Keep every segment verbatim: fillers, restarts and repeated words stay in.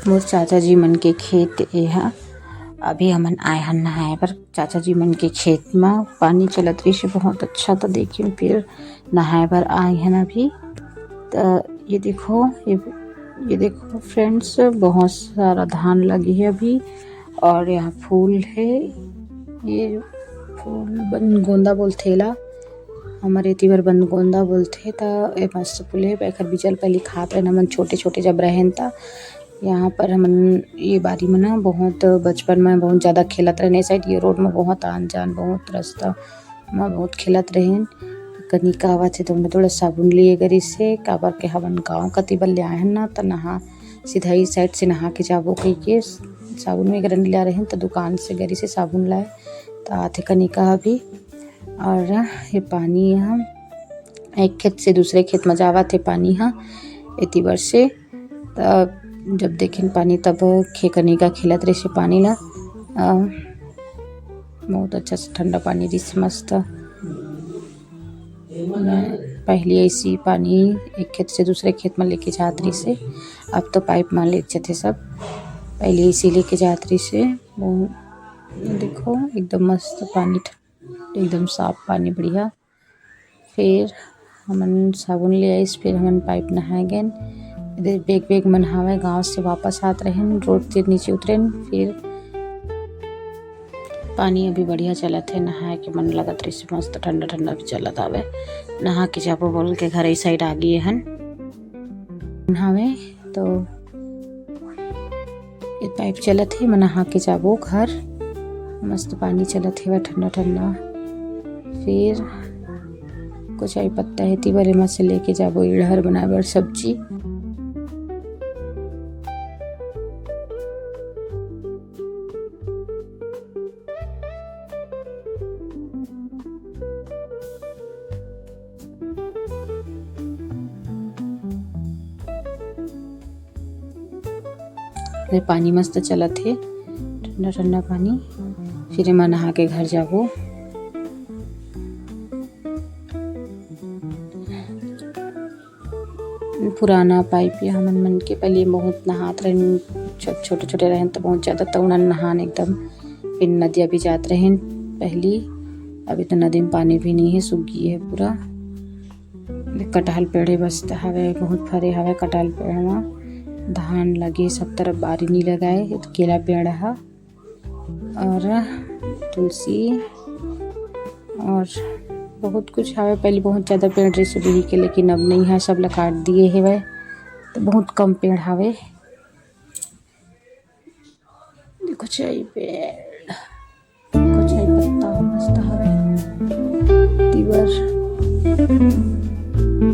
मोर चाचा जी मन के खेत ए ह। अभी हमन आए हन नहाए बर चाचा जी मन के खेत म। पानी चलत रहिस हे बहुत अच्छा, त देखिन फिर नहाए बर आए हन अभी। त ये देखो, ये, ये देखो फ्रेंड्स, बहुत सारा धान लगे हे अभी। और यहाँ फूल हे, ये फूल बन गोंदा बोलथे एला, हमर एती बर बन गोंदा बोलथे। त ए मस्त फूल हे, एकर बीजा ल पहिली खात रहेन हमन छोटे छोटे जब रहेन त। यहाँ पर हमन ये बारी म ना बहुत बचपन में बहुत ज्यादा खेलत रहेन। ए साइड ये रोड में बहुत आन जान, बहुत रास्ता में बहुत खेलत रहेन। कनिका आवत हे त ओमे थोड़ा साबुन लिए गे रिहिस हे, काबर के हमन गाँव कति बर ले आए हन ना, त नहा सीधा इस साइड से नहा के जाबो कहिके साबुन वगैरह नहीं ला रहेन, त दुकान से गे रिहिस हे साबुन लाए, त आथे कनिका अभी। और ये पानी ह एक खेत से दूसरे खेत में जावत हे पानी ह, एती बर से। त जब देखेन पानी तब खे कनिका खेलत रहिस हे पानी ला। अ, बहुत अच्छा से ठंडा पानी रिहिस हे, मस्त। मैं पहली ऐसी पानी एक खेत से दूसरे खेत में लेके जात रहिस हे, अब तो पाइप में ले जाथे सब। पहली ऐसी लेके जात रहिस हे, वो देखो एकदम मस्त पानी, ठ-, एकदम साफ पानी बढ़िया। फिर हमन साबुन ले आइस, फिर हमन पाइप नहाए गेन। इधर बैग बैग मन हावय, गांव से वापस आत रहेन, रोड तीर नीचे उतरेन, फिर पानी अभी बढ़िया चलत हे, नहाए के मन लगत रहिस, मस्त ठंडा ठंडा भी चलत हावय। नहा के जाबो बोल के घर ई साइड आ गे हन। नहावे तो ये पाइप चलत हे, मैं नहा के जाबो घर। मस्त पानी चलत हे, ठंडा ठंडा। फिर कुछ आई पत्ता हे, तिबर एमा से लेके जाबो इड़हर बनाए बर सब्जी। ये पानी मस्त चलत हे, ठंडा ठंडा पानी। फिर एमा नहा के घर जाबो। पुराना पाइप ये हमन मन के पहले बहुत नहात रहन, छो-, छोटे छोटे रहन त बहुत ज्यादा तउड़न नहान एकदम। फिर नदिया भी जात रहन पहली, अभी तो नदी में पानी भी नहीं है, सूख गई है पूरा। कटहल पेड़े बस हवे, बहुत फरे हवे कटहल पेड़ में। धान लगे सब तरफ, बारी नहीं लगाए, केला पेड़ है। और तुलसी और बहुत कुछ हावे। पहले बहुत ज्यादा पेड़ रहिस बिही के, लेकिन अब नहीं है, सब ला काट दिए हेवय, तो बहुत कम पेड़ हावे। देखो चाय पेड़, देखो चाय पत्ता मस्त हावे। तिबर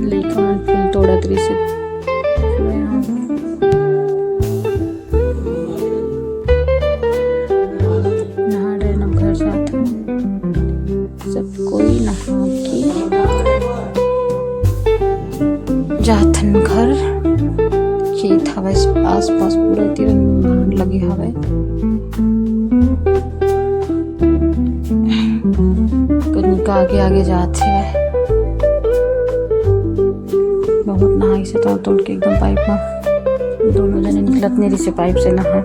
लइका मन फूल तोड़त रहिस हे। नहा डरेन, अब घर जात हन। सब कोई नहा के जात हन घर। खेत हवय आसपास पूरा तीर धान लगे हवय। कनिका आगे आगे जात हवय। बहुत नहाइस हे तोड़ तोड़ के एकदम पाइप में। दोनों जने निकलत नहीं रहिस हे पाइप से नहा,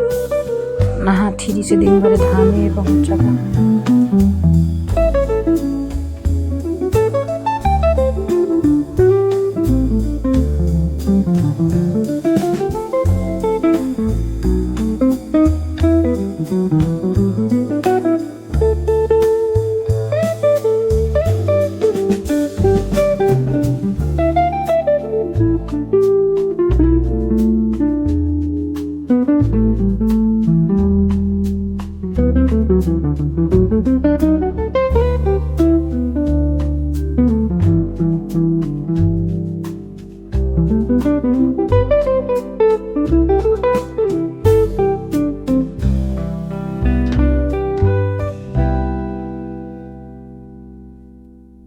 नहा थिरी से दिन भर धान में बहुत ज्यादा।